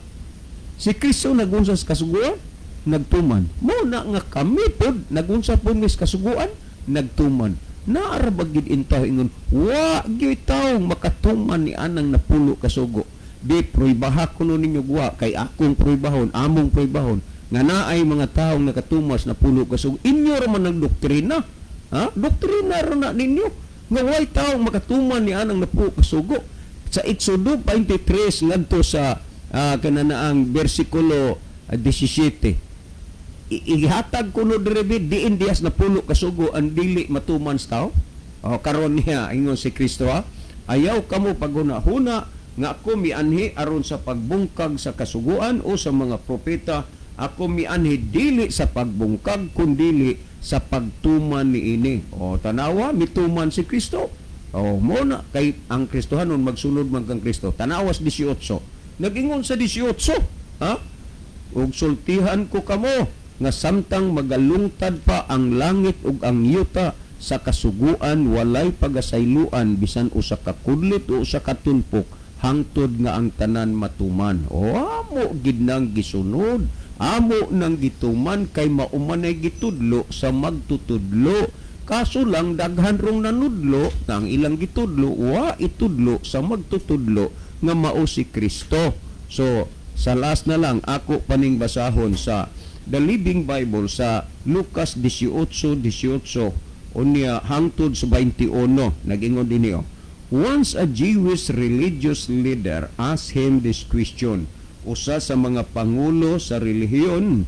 Si Kristo nagunsa sa kasuguan, nagtuman. Mo na nga kami pod nagunsa pod mis kasuguan, nagtuman. Naara ba gid intaw ingon, wa gyud taw makatuman ni anang napulo kasugo. Di proibaha kuno ninyo guwa kay akong proibahon, among proibahon. Nga naay mga taong nakatumas napulo ka sugo. Inyo ra man ang doktrina. Ha? Doktrina ra na ninyo. Nga way taong makatuman ni anang napulo ka sugo. Sa Exodo 23 ngadto sa kananaang bersikulo 17. Ihatag kuno diri diin dihas napulo ka sugo ang dili matuman sa tao. O karon niya ingon si Kristo, ha? Ayaw kamo paghuna-huna nga ako mianhi aron sa pagbungkag sa kasuguan o sa mga propeta. Ako mianhi dili sa pagbungkag kundili sa pagtuman niini. O tanawa, mituman si Kristo. O mo na kay ang Kristohanon magsunod man kang Kristo. Tanawas 18. Nagingon sa 18, ha? Ug sultihan ko kamo nga samtang magalungtad pa ang langit ug ang yuta sa kasuguan, walay pagasayloan bisan usa ka kudlit o usa ka tulpok hangtod nga ang tanan matuman. O amo gid nang gisunod, amo nang gituman kay mao man ay gitudlo sa magtutudlo. Kaso lang daghan rong nanudlo nga ang ilang gitudlo wa itudlo sa magtutudlo nga mao si Kristo. So sa last na lang ako paning basahon sa The Living Bible sa Lucas 18:18 unya hangtod sa 21. Nag-ingon din niyo. Once a Jewish religious leader asked him this question. Usa sa mga pangulo sa relihiyon,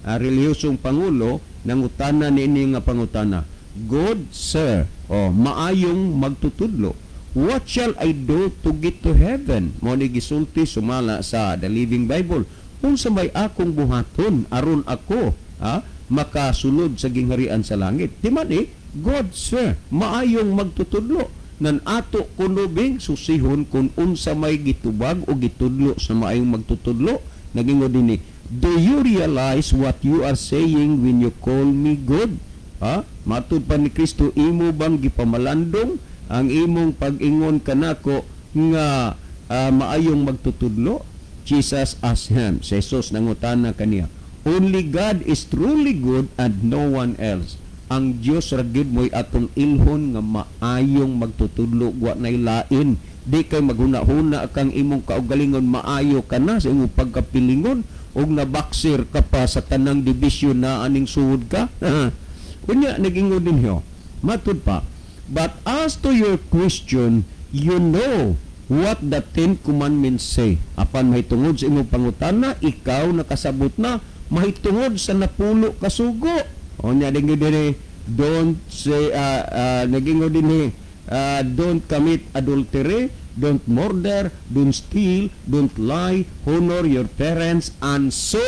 relihiyosong pangulo, nangutana niini nga pangutana. "Good sir," oh, maayong magtutudlo. "What shall I do to get to heaven?" Mo ni gisulti sumala sa The Living Bible. Unsa may akong buhaton aron ako, makasulod sa gingharian sa langit? Di man eh, "Good sir," maayong magtutudlo. Nan ato kuno bing susihon kung unsa may gitubag o gitudlo sa maayong magtutudlo. Nagingon dinhi, "Do you realize what you are saying when you call me good?" Ha? Matud pa ni Kristo, imo bang gipamalandong ang imong pag-ingon kanako nga maayong magtutudlo? Jesus asked him, si Jesus nangutana kaniya, "Only God is truly good and no one else." Ang Dios ra gyud mo'y atong ilhon nga maayong magtutudlo, wa nay lain. Di kay maghuna-huna kang imong kaugalingon maayo ka na sa imong pagkapilingon ug nabaksir ka pa sa tanang division na aning suod ka. Unya nagingon din hiyo. Matud pa, "But as to your question, you know what the Ten Commandments say." Apan mahitungod sa imong pangutana, ikaw nakasabot na mahitungod sa napulo ka sugo. O nya dingi diri, don't say, nagingon dinhi, don't commit adultery, don't murder, don't steal, don't lie, honor your parents, and so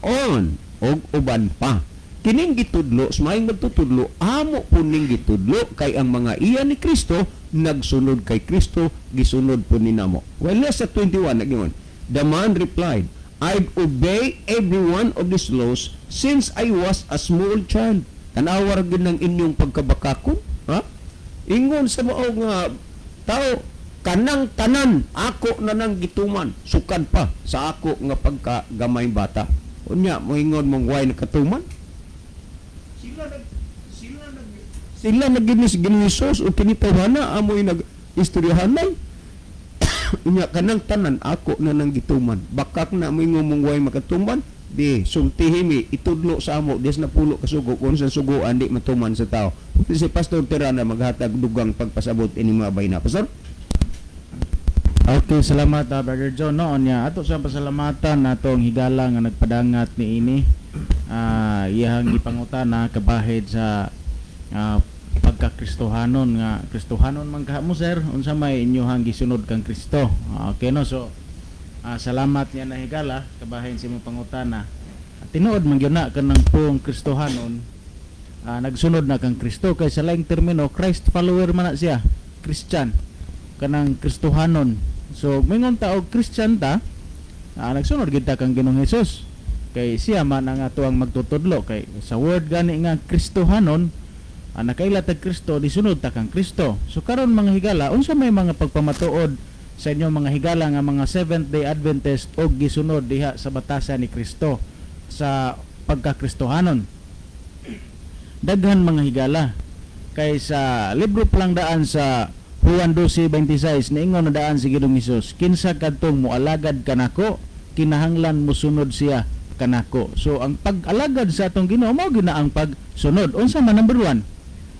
on. Og uban pa. Kining gitudlo, sa maayong magtutudlo, amo po ning gitudlo kay ang mga iya ni Kristo nagsunod kay Kristo, gisunod po ni namo. Well, sa 21, nagingon, the man replied, "I've obeyed every one of these laws since I was a small child." Tanawa ra gyud ng inyong pagkabakakon, ha? Ingon sa mao nga tao, kanang tanan ako na nang gituman sukad pa sa ako nga pagkagamay bata. Unya moingon mong way nakatuman? Sila nag ginis Ginoo o kinitawhana amoy nag istoryahanay. Unya kanang tanan ako na nang gituman. Bakak na moingon mong way makatuman? Di sultihi mi, itudlo sa amo des napulo ka sugo kung sa suguan di matuman sa tao. Si Pastor Tirana maghatag dugang pagpasabot ini mga bayna. Pastor? Okay, salamat, Brother John, no. Nya ato sa pasalamatan natong higala nga nagpadangat niini. Iyahang gipangutana kabahid sa pagkakristohanon nga Kristohanon man ka mo, sir, unsa may inyohang gisunod kang Kristo. Okay, no. So salamat niya na higala kabahin sa imong pangutana. Tinuod man gyud na kanang puong Kristohanon, nagsunod na kang Kristo kay sa laing termino Christ follower man na siya, Christian kanang Kristohanon. So mingon ta og Christian ta, nagsunod gid ta kang Ginoong Hesus kay siya man ang atoang magtutudlo kay sa word gani nga Kristohanon, nakaila tag Kristo, disunod ta kang Kristo. So karon, mga higala, unsa may mga pagpamatuod sa inyong mga higala nga mga Seventh Day Adventist og gisunod diha sa batasan ni Kristo sa pagkakristohanon? Daghan, mga higala, kay sa libro pa lang daan sa Juan 12:26 niingon na daan si Ginoong Hesus, "Kinsa kadtong moalagad kanako kinahanglan mosunod siya Kanako. So ang pag-alagad sa atong Ginoo mao gyud na ang pagsunod. Unsa man number one?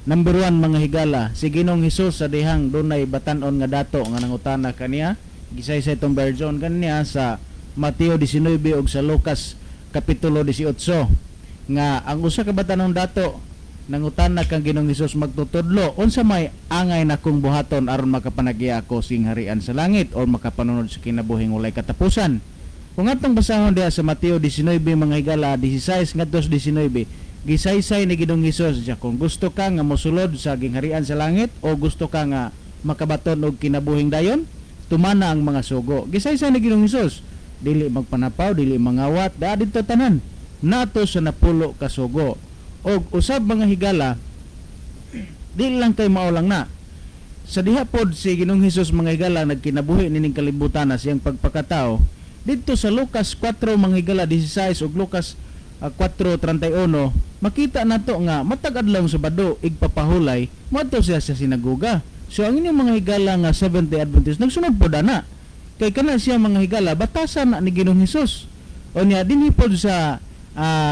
Number one, mga higala, si Ginoong Hesus sa dihang dunay batan-on nga dato nga nangutana kaniya, gisaysay itong version kaniya sa Mateo 19 ug sa Lucas kapitulo 18, nga ang usa ka batan-ong dato nangutana kang Ginoong Hesus, "Magtutudlo, unsa may angay nakong buhaton aron makapanagya ako sing harian sa langit or makapanunod sa kinabuhing walay katapusan?" Kung atong basahon diha sa Mateo 19, mga higala, 16 ngadto sa 19, gisaysay ni Ginoong Hesus siya kung gusto ka nga mosulod sa gingharian sa langit o gusto ka nga makabaton og kinabuhing dayon, tumana ang mga sugo. Gisaysay ni Ginoong Hesus, dili magpanapaw, dili mangawat, daa didto tanan nato sa 10 ka sugo. Og usab, mga higala, dili lang kay mao lang na sa diha pod si Ginoong Hesus, mga higala, nagkinabuhi nining kalibutan na siyang pagpakatao. Didto sa Lucas 4, mga higala, 16 ug Lucas 4:31, makita nato nga matag adlaw Sabado, igpapahulay, moadto siya sa sinagoga. So ang inyong mga higala nga Seventh-day Adventist nagsunod pod ana kay kana siya, mga higala, batasan na ni Ginoong Hesus. O niya dinhi pod sa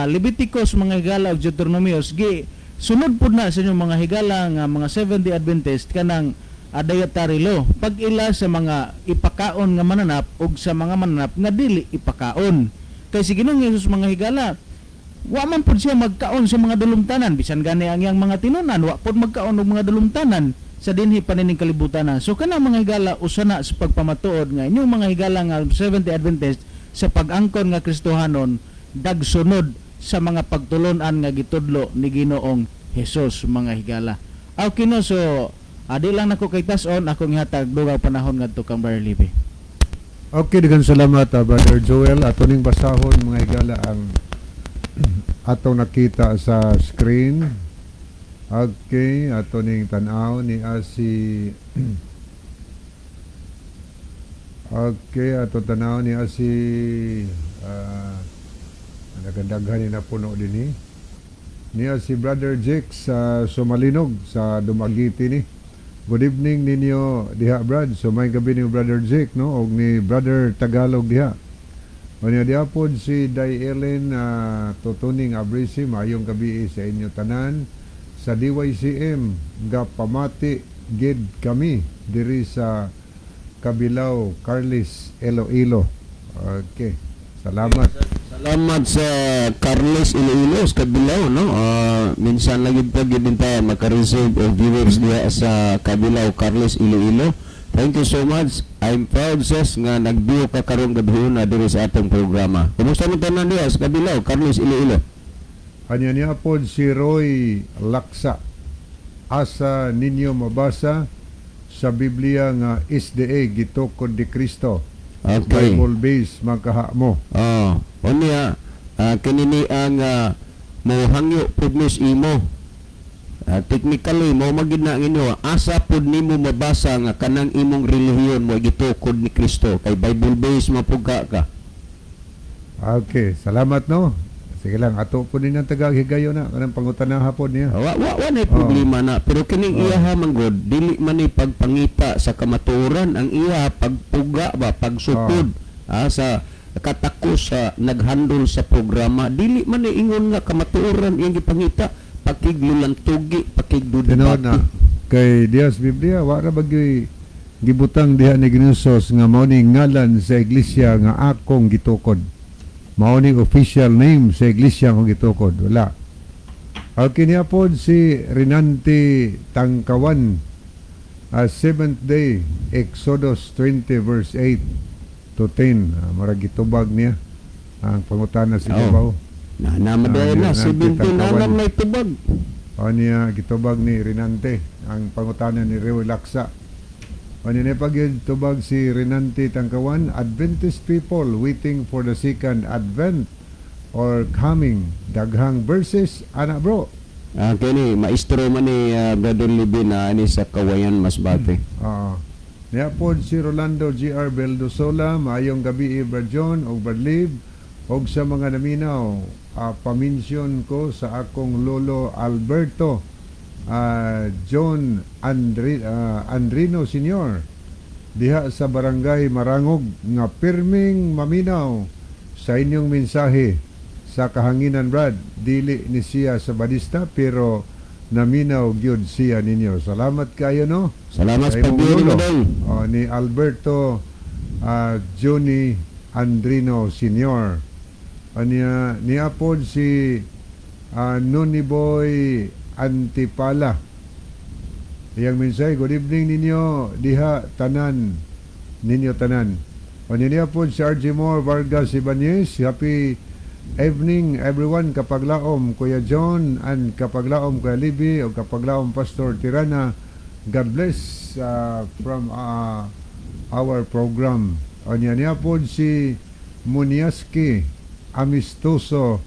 Leviticus, mga higala, ug Deuteronomios, gi sunod pod na sa inyong mga higala nga mga Seventh-day Adventist kanang dietary law, pag-ila sa mga ipakaon nga mananap ug sa mga mananap nga dili ipakaon. Kay si Ginoong Hesus, mga higala, wa man pud siya magkaon sa mga dulumtanan. Bisan gani ang iyang mga tinunan wa pud magkaon og mga dulumtanan sa dinhi pa nining kalibutan. So kana, mga higala, usa na sa pagpamatuod nga inyong mga higala nga Seventh-day Adventist sa pag-angkon nga Kristohanon dagsunod sa mga pagtulunan nga gitudlo ni Ginoong Hesus, mga higala. Okay no, so adi lang nako kay tas-on akong ihatag dugang panahon ngadto kang Brother Libe. Okay, daghang salamat, Brother Joel. Ato ning basahon, mga higala, ang atong nakita sa screen. Okay, ato ning tan-aw ni si. Okay, ato tanaw ni si nagandaghan ni napuno din eh. Niya si Brother Jake sa Sumalinog sa Dumaguete ni. Good evening ninyo diha, Brad. So may gabi ni Brother Jake, no, og ni Brother Tagalog diha. O niya diha pod si Day Ellen Tutuning Abrisi, maayong gabi sa inyo tanan sa DYCM, gapamati gid kami diri sa Kabilao, Carles, Iloilo. Okay. Salamat. Salamat sa Carlos Iloilo sa Kabilao, no? Minsan lagi pa gid din tayo maka-receive og viewers diha sa Kabilao, Carlos Iloilo. Thank you so much. I'm proud sis nga nag-view ka karong gabi na diri sa atong programa. Kumusta man tanan diha sa Kabilao, Carlos Iloilo? Anya niya pod si Roy Laksa. Asa ninyo mabasa sa Biblia nga SDA gitukod ni Kristo? Bible base makaha mo. Oh, unya kini ni ang mohangyo pud mis imo. Technically mo magid na ang inyo, asa pud nimo mabasa nga kanang imong relihiyon mo gitukod ni Kristo, kay Bible base mo pud ka ka. Okay, salamat no. Sige lang, ato po din ang tagaghigayon na kanang pangutana hapon niya. Wa na problema na, pero kining iyaha man gud dili man ni pagpangita sa kamatuoran ang iya pagpuga ba, pagsupod sa katakos sa naghandol sa programa. Dili man ni ingon nga kamatuoran iyang gipangita, pakiglulantugi, Tinuod pakigdudubati. Na kay diha sa Biblia wa ra bagyoy gibutang diha ni Ginoos nga mao ni ngalan sa iglesia nga akong gitukod. Mao ni official name sa iglesia akong gitukod. Wala. Okay niya pod si Rinanti Tangkawan. Seventh day, Exodus 20 verse 8 to 10. Murag gitubag niya ang pangutana si Oh. Gabaw. Na namadayon na Ah, 17 na Tangkawan. lang may tubag. O niya gitubag ni Rinante ang pangutana ni Reo Laksa. O niya pag tubag si Rinante Tangkawan, Adventist people waiting for the second advent or coming. Daghang verses ana, bro. Kini maestro man ni Brother Libby na ani sa Kawayan, Masbate. Oo. Niya pod si Rolando G.R. Beldosola, maayong gabi Brad John og Brad Lib og sa mga naminaw. Paminsyon ko sa akong lolo Alberto John Andrino Sr. diha sa barangay Marangog nga pirming maminaw sa inyong mensahe. Sa kahanginan, Brad. Dili ni siya Sabadista pero naminaw gyud siya ninyo. Salamat kayo, no? Salamat Sa sa imong pagbiyo lolo. nimo, Dong. Oh, ni Alberto Johnny Andrino Sr. Anya niya pod si Noni Boy Antipala. Iyang mensahe, good evening ninyo diha tanan, ninyo tanan. O niya po si RG Moore Vargas Ibanez. Happy evening everyone, kapaglaom Kuya John and kapaglaom Kuya Libby o kapaglaom Pastor Tirana. God bless from our program. O niya niya po si Muniaski Amistoso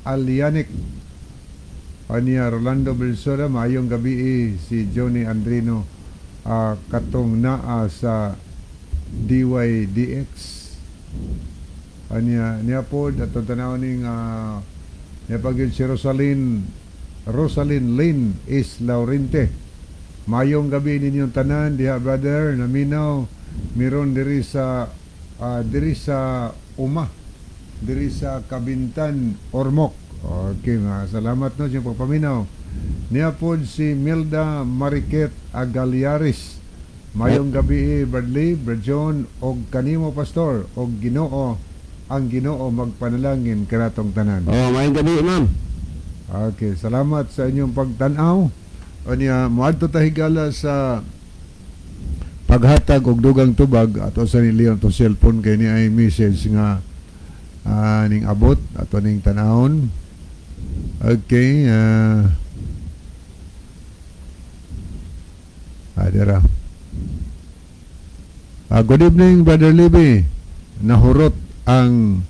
Alianik. Aniya Rolando Belsola, maayong gabi si Johnny Andrino katong naa sa DYDX. Aniya niya po atong tanaw ning niya pa gyud si Rosalyn Rosalyn Lynn is Laurente. Maayong gabi ninyong tanan diha, brother, naminaw miron diri sa Uma, diri sa Kabintan, Ormoc. Okay, mga salamat no sa pagpaminaw. Niya po si Milda Mariket Agaliaris. Mayong gabi, Bradley, Brad John, og kanimo pastor, og Ginoo, ang Ginoo magpanalangin kanatong tanan. Oh, maayong gabi, ma'am. Okay, salamat sa inyong pagtan-aw. Unya, moadto ta, higala, sa paghatag og dugang tubag. Ato sa ni Leon to cellphone kay ni ay message nga ning abot, ato ning tanawon. Okay, dira. Good evening, Brother Libby. Nahurot ang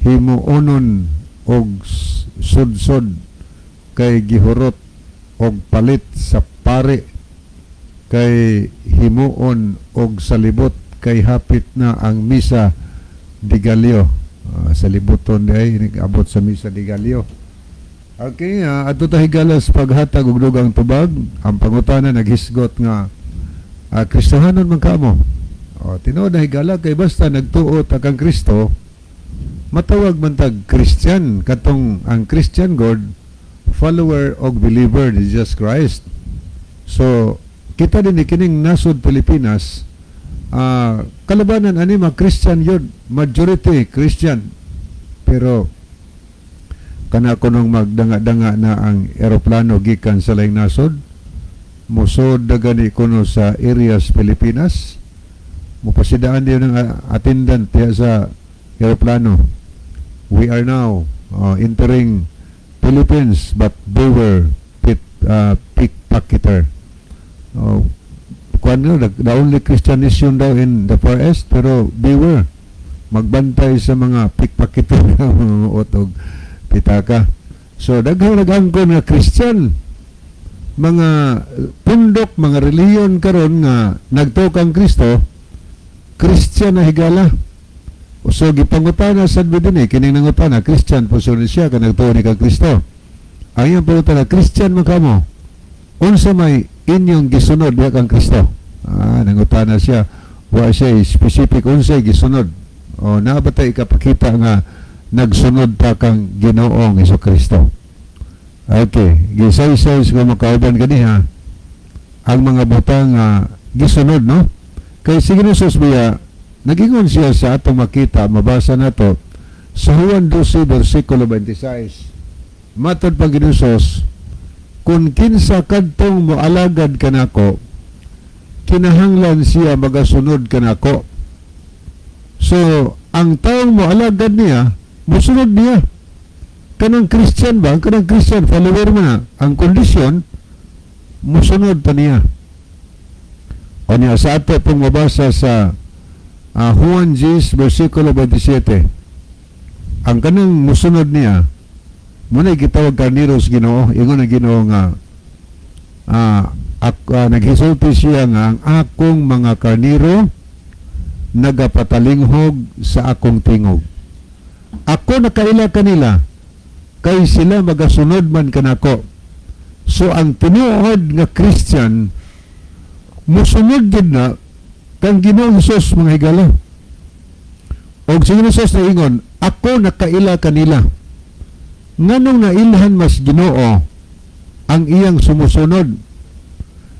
himuonon og sudsod kay gihurot og palit sa pare kay himuon og salibot kay hapit na ang misa de Gallo. Sa libuton di ay abot sa misa de Gallo. Okay, adto ta, higala, sa paghatag og dugang tubag. Ang pangutana naghisgot nga Kristohanon man kamo. O, tinuod na, higala, kay basta nagtuo ta kang Kristo, matawag man tag Christian. Katong ang Christian God, follower og believer ni Jesus Christ. So, kita din ni kining nasod Pilipinas, kalabanan ani mga Christian yun, majority Christian. Pero kana kunong magdanga-danga na ang eroplano gikan sa laing nasod, musod na gani kuno sa areas Pilipinas, mupasidaan din ng attendant diha sa eroplano, "We are now entering Philippines, but beware pickpocketer." Oh, kuan no, the only Christian nation daw in the Far East, pero beware, magbantay sa mga pickpocketer na mga otog pitaka. So daghang nag-angkon nga Christian, mga pundok, mga relihiyon karon nga nagtuo kang Kristo, Christian na, higala. So gipangutana sad mi dinhi kining nangutana, Christian po so siya ka nagtuo ni kang Kristo. Ang iyang pangutana, "Christian man kamo, unsa may inyong gisunod diha kang Kristo?" Nangutana siya, wa siya specific unsay gisunod. O naa ba tay ikapakita nga nagsunod ta kang Ginoong Kristo? Okay, gisaysay sa makauban ganiha ang mga butang nga gisunod, no? Kay si Ginoo Jesus biya, nagingon siya sa atong makita, mabasa nato sa Juan 12 versikulo 26. Matod pag Ginoo Jesus, "Kung kinsa kadtong moalagad kanako, kinahanglan siya magasunod kanako." So, ang taong moalagad niya, mosunod niya. Kanang Christian ba? Kanang Christian, follower mo na. Ang kondisyon, musunod pa niya. O niya, sa ato pong mabasa sa Juan 10, versikulo 27. Ang kanang musunod niya, muna gitawag karniros Ginoo, ingon ang Ginoo nga naghisulti siya nga ang akong mga karniro nagapatalinghog sa akong tingog. Ako nakaila kanila kay sila magasunod man kanako. So ang tinuod nga Christian musunod gid na kang Ginoong Hesus, mga higala. Og si Ginoo Jesus naingon, Ako nakaila kanila. Nganong nailhan mas Ginoo ang iyang sumusunod?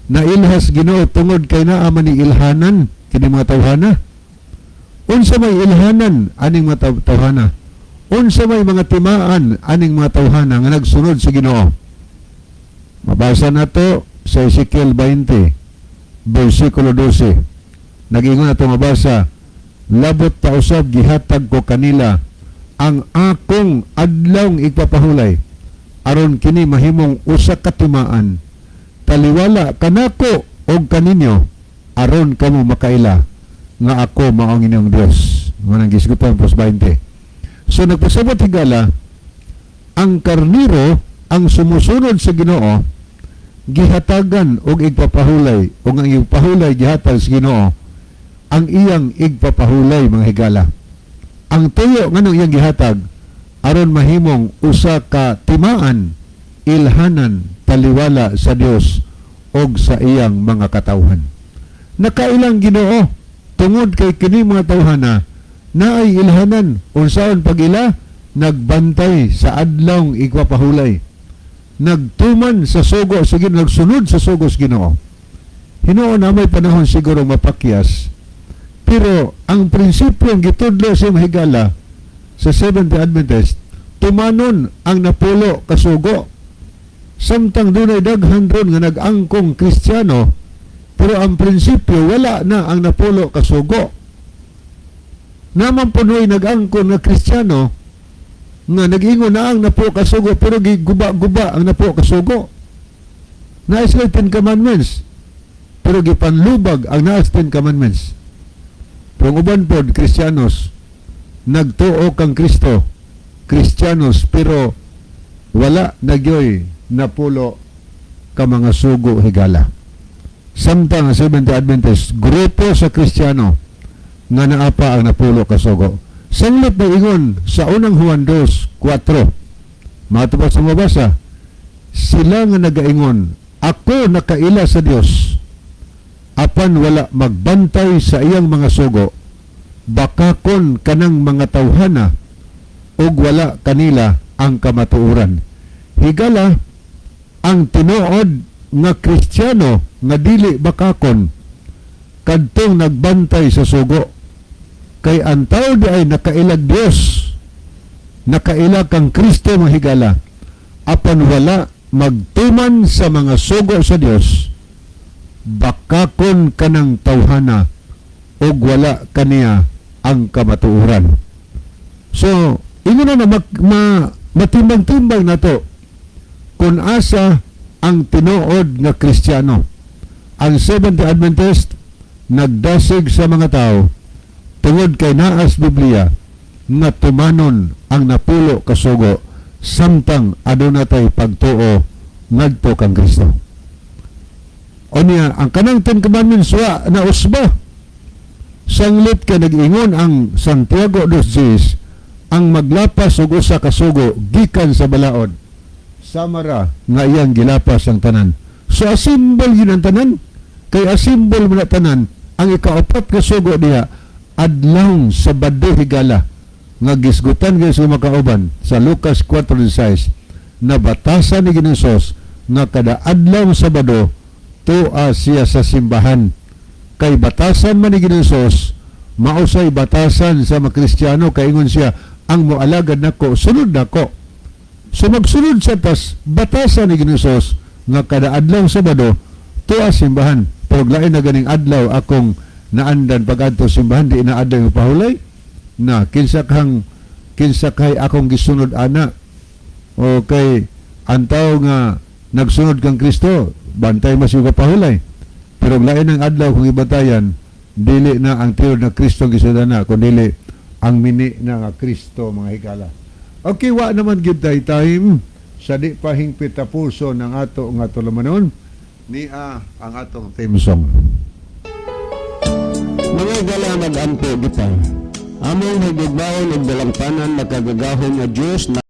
Nailhas Ginoo tungod kay naa man ni ilhanan kini mga tawhana. Unsa may ilhanan aning mga tawhana? Unsa may mga timaan aning mga tawhana nga nagsunod sa Ginoo? Mabasa nato sa Ezekiel 20 versikulo 12. Nag-ingon ato mabasa, "Labot pa usab gihatag ko kanila ang akong adlawng igpapahulay aron kini mahimong usa ka timaan taliwala kanako og kaninyo aron kamo makaila nga ako mao ang inyong Dios." Mao nang gisgutan verse 20. So nagpasabot, higala, ang karniro, ang sumusunod sa Ginoo, gihatagan og igpapahulay og ang igpapahulay gihatag sa Ginoo ang iyang igpapahulay, mga higala. Ang tuyo nganong iyang gihatag aron mahimong usa ka timaan, ilhanan, taliwala sa Dios og sa iyang mga katawhan. Nakailang Ginoo tungod kay kini mga tawhana naay ilhanan. Unsaon pag-ila? Nagbantay sa adlawng igpapahulay, nagtuman sa sugo sa Ginoo, nagsunod sa sugo sa Ginoo. Hinuon na may panahon siguro mapakyas, pero ang prinsipyo ang gitudlo sa mahigala sa Seventh Adventist, tumanon ang napulo kasugo. Samtang dunay daghan ron nga nag-angkong Kristiyano, pero ang prinsipyo wala na ang napulo kasugo. Naman punoy nag-angkon nga Kristiyano nga nag-ingon na ang napulo kasugo pero giguba-guba ang napulo kasugo. Naa sila Ten Commandments pero gipanlubag ang naas Ten Commandments. Pero ang uban pod Kristiyanos, nagtuo kang Kristo, Kristiyanos, pero wala nagyoy napulo ka mga sugo, higala. Samtang ang Seventh Adventist, grupo sa Kristiyano nga naa pa ang napulo ka sugo. Sanglit na ingon sa Unang Juan 2:4. Matubos sa mabasa, sila nga nagaingon, "Ako nakaila sa Dios," apan wala magbantay sa iyang mga sugo, bakakon kanang mga tawhana ug wala kanila ang kamatuoran. Higala, ang tinuod nga Kristiyano nga dili bakakon kadtong nagbantay sa sugo, kay ang tao di ay nakailag Dios, nakaila kang Kristo, mahigala, apan wala magtuman sa mga sugo sa Dios, bakakon kanang tawhana ug wala kaniya ang kamatuoran. So ingon na matimbang-timbang nato kung asa ang tinuod nga Kristiyano. Ang Seventh Adventist nagdasig sa mga tao tungod kay naas Biblia nga tumanon ang napulo kasugo samtang aduna tay pagtuo ngadto kang Kristo. O niya, ang kanang Ten Commandments wa na usba. Sanglit kay nag-ingon ang Santiago 2:10, ang maglapas og usa ka sugo gikan sa balaod, samara nga iyang gilapas ang tanan. So asimbol yun ang tanan, kay asimbol mo na tanan ang ikaapat ka sugo diha, adlawng Sabado, higala, nga gisgutan kay sa makauban sa Lucas 4:16, na batasan ni Ginoong Hesus nga kada adlaw Sabado tua siya sa simbahan. Kay batasan man ni Ginoong Hesus, mausay batasan sa mga Kristiyano, kay ingon siya, ang moalagad nako sunod nako. So magsunod sa tas batasan ni Ginoong Hesus nga kada adlaw Sabado tua simbahan. Pero lain na ganing adlaw akong naandan pag-adto simbahan, di na adlaw pahulay na kinsa kay akong gisunod ana? O kay ang tao nga nagsunod kang Kristo, bantay mas yung pahulay, pero lain ang adlaw kung ibatayan, dili na ang tinuod na Kristo ang gisunod na kun dili ang mini na nga Kristo, mga higala. Okay, wa naman gyud tay time sa di pa hingpit tapuso ng ato nga tulumanon niya ang atong theme song. Mga higala, mag-ampo kita. Among higugmaon ug dalangpanan, makagagahom nga Dios na